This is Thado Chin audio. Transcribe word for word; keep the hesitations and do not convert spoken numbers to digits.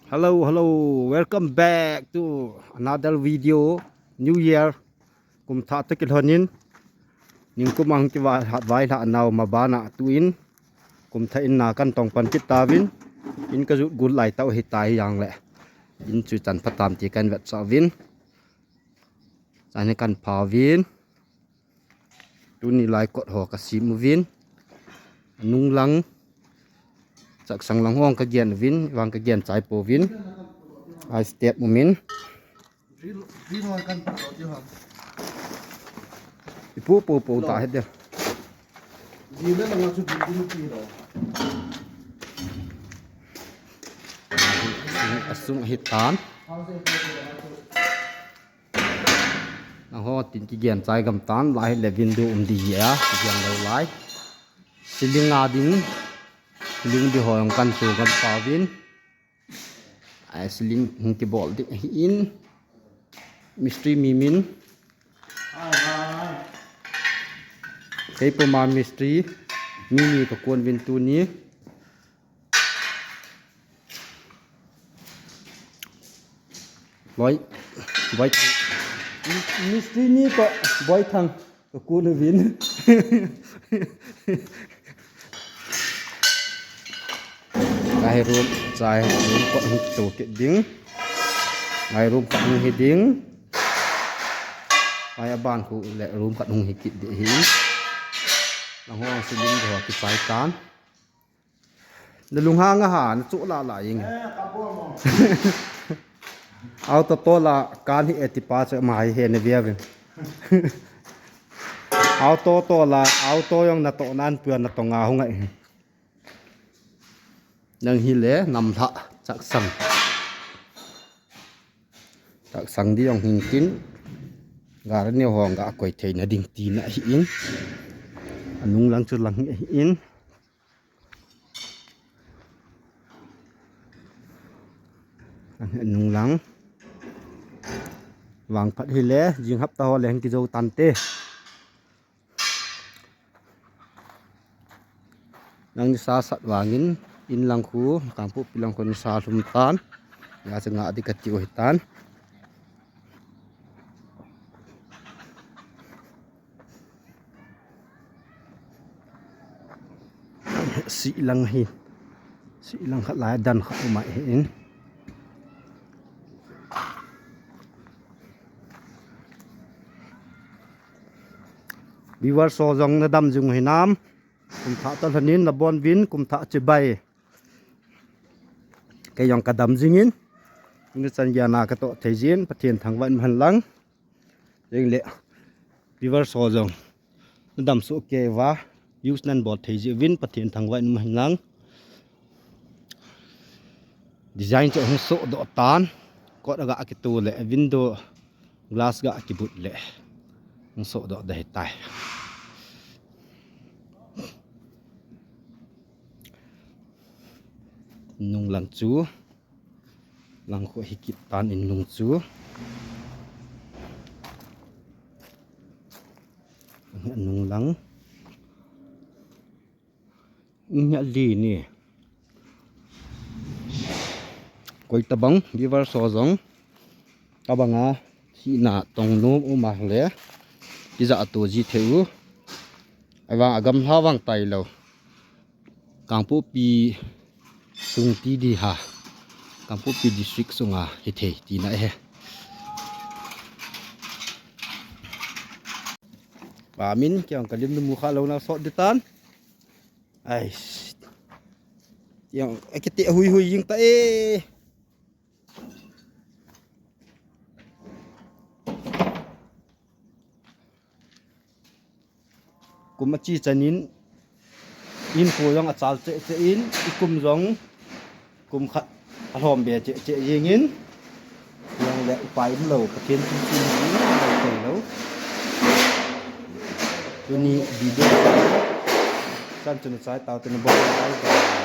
Hello, hello, welcome back to another video. New Year. Kum thah toh kilhonin, ningkum a hung kivai hat vai lhah nau ma bana tuin kum thah in na kan tong pan kit tauvin, in ka jut gul lai tau hitai, hijongle in chu chan pha tam ti kan vetsah uvin. Chan hi kan pha uvin. Tuni lai kot ho ka sim uvin. Nung lang, chaksang lang ho ka gen uvin, vang ka gen chai pouvin. Ai step umin. Ipu pu pu ta het dia. Asung, asung ahi tan. Nangho tin kigen chai gam tan, lai le window um di a, kigen lou lai. Ceiling a ding, ceiling di ho jong kan tu gam tauvin. Ai ceiling hung kibol di ahin. Mistri mi min. Kei puma mistri mi mi ka kon uvin tuni. Boi, boi. Mistri ni ko boi thang ko kun uvin. Chai room, chai room ko hung tu kit ding. Chai room ko hung hi ding. Chai aban khu le room ko hung hi kit ding hi. Nangho ceiling ko kichai tan. Na lunghang a ha, na chu la la ing. Auto to la kan hi eti pa che ma hi he ne via vin. Auto to la, auto jong na to nan pu na to nga hu ngai. Nang hi le nam lha chaksang. Chaksang di jong hin tin. Gar ne hong ga koi thei na ding ti na hi in. Anung lang chu lang hi in. Nung lang. Vang phat hi le, jing hapta ho le hung kijou tante. Nang nisa sat vangin, in lang khu, Kangpokpi lang khu nisa lhum tan. Nga se nga di ka tiu hi tan. Sih lang hi. Sih lang khat lai dan khat umai hi in. Viewers ho jong na dam jing u hinam. Kum thah toh lhonin na bon uvin kum thah chibai. Kei jong ka dam jingin. Ni chan geiya na ka toh thei jin Pathen thangvah in um hen lang. Jing le. Viewers ho jong. Na dam soh kei uva. Views nan bol thei jeh uvin Pathen thangvah in um hen lang. Design chu hung soh doh tan. Kot aga kitu le window glass ga kibut le. Hung soh doh dei tai. Nung lang chu. Lang khu hi kit tan in nung chu. Nung lang. Nya li ni. Koi tabang, viewers ho jong. Tabang a, sihna tong nom um a le. Kija to ji thei u. Avang agam lha vang tai lo. Kangpokpi sung ti di ha. Kangpokpi district sunga hi thei ti na he. Ba min kiang kalim nu mu kha lo na sot di tan. Ai. Yang akiti hui hui jing ta e. Kum achi chanin, in khu jong achal cheh cheh in, i kum jong, kum khat alhom be cheh cheh jingin, jong le upai um lo, Pathen thu chu um lo thei lo. Tuni video chan chun achai tau tuni bye bye.